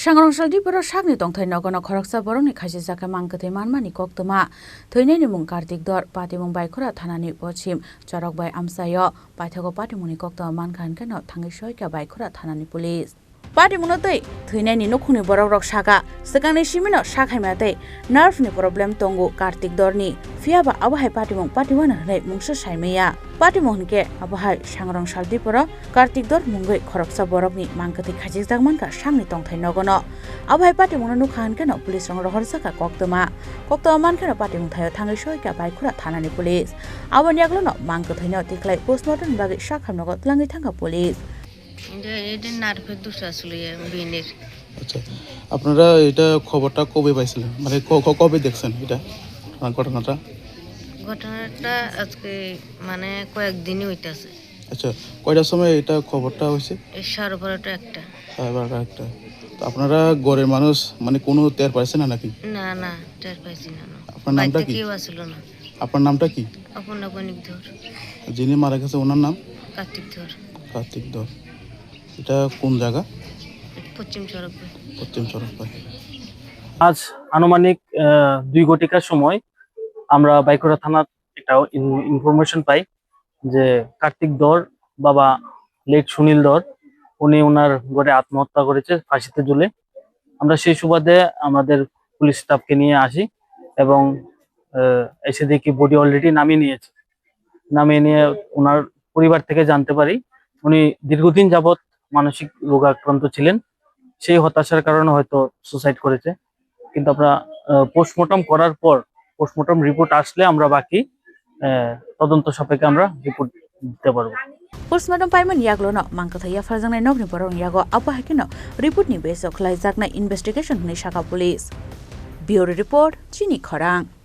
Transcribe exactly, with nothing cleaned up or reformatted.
Sangrong sal Diporo sakni tongthai nogono khoroksa borokni khachijak khe mang kwthwi manmani koktwma. Thwinaini mung Kartik Dor, patimung Baikhura thanani pochim chorok bai amchaio, paithago patimungni koktwma mankha hwnkhe no thangwi soikha Baikhura thanani police. Patimungno tei thwinaini nukhungni borokrok sakha, swkangni simino sakhaima tei nerve ni problem tongo Kartik Dorni, phiyaba abo hai patimung patiwano hwnwi mungsa saimaya. Patimung hwnkhe abo hai Sangrong sal Diporo Kartik Dor mungwi khoroksa borokni mang kwthwi khachijak mankha sakni tongthai nogono. Abo hai patimungno nukha hwnkhe no police rok rohorjakha koktwma. Koktwma mankhe no patimung thaio thangwi soikha Baikhura thanani police. Aboni yaglono mang kwthwino tikhlai postmortem bagwi sakhamnogo twlangwi thangkha police. এটা এটা নার্ভের দোষ আসলে বিনের। আচ্ছা, আপনারা এটা খবরটা কবে পাইছিলেন? মানে ক- ক- কবে দেখছেন এটা, ঘটনাটা? ঘটনাটা আজকে মানে কয়েকদিনই হইতাছে। আচ্ছা, কয়টার সময় এটা খবরটা হয়েছে? এই সাড়ে বারোটা একটা। সাড়ে বারোটা একটা। তো আপনারা ঘরের মানুষ মানে কোনো টের পাইছে না নাকি? না, না, টের পাইছি না, না। আপনার নামটা বাড়িতে কি? কেউ আসলো না। আপনার নামটা কি? অপর্ণা বণিক ধর। যিনি মারা গেছে ওনার নাম? কার্তিক ধর। কার্তিক ধর। এটা কোন জায়গা? পশ্চিম চরক। পশ্চিম চরক। আজ আনুমানিক আহ, দুই ঘটিকার সময় আমরা বাইকুড়া থানার একটা ইন- ইনফরমেশন পাই যে কার্তিক ধর, বাবা লেট সুনীল ধর, উনি ওনার ঘরে আত্মহত্যা করেছে ফাঁসিতে ঝুলে। আমরা সেই সুবাদে আমাদের পুলিশ স্টাফকে নিয়ে আসি এবং আহ, এসে দেখি বডি অলরেডি নামিয়ে নিয়েছে। নামিয়ে নিয়ে ওনার পরিবার থেকে জানতে পারি উনি দীর্ঘদিন যাবৎ মানসিক রোগাক্রান্ত ছিলেন। সেই হতাশার কারণে হয়তো সুসাইড করেছে। কিন্তু আমরা আহ, পোস্টমর্টম করার পর, পোস্টমর্টম রিপোর্ট আসলে আমরা বাকি আহ, তদন্ত সাপেক্ষে আমরা রিপোর্ট দিতে পারবো। Postmortem paimani yaglono mang kwthai yapharjaknai nokni borokni yago abo hai kheno report ni base o khlaijaknai investigation hwnwi sakha police. Bureau report, Chini Khorang.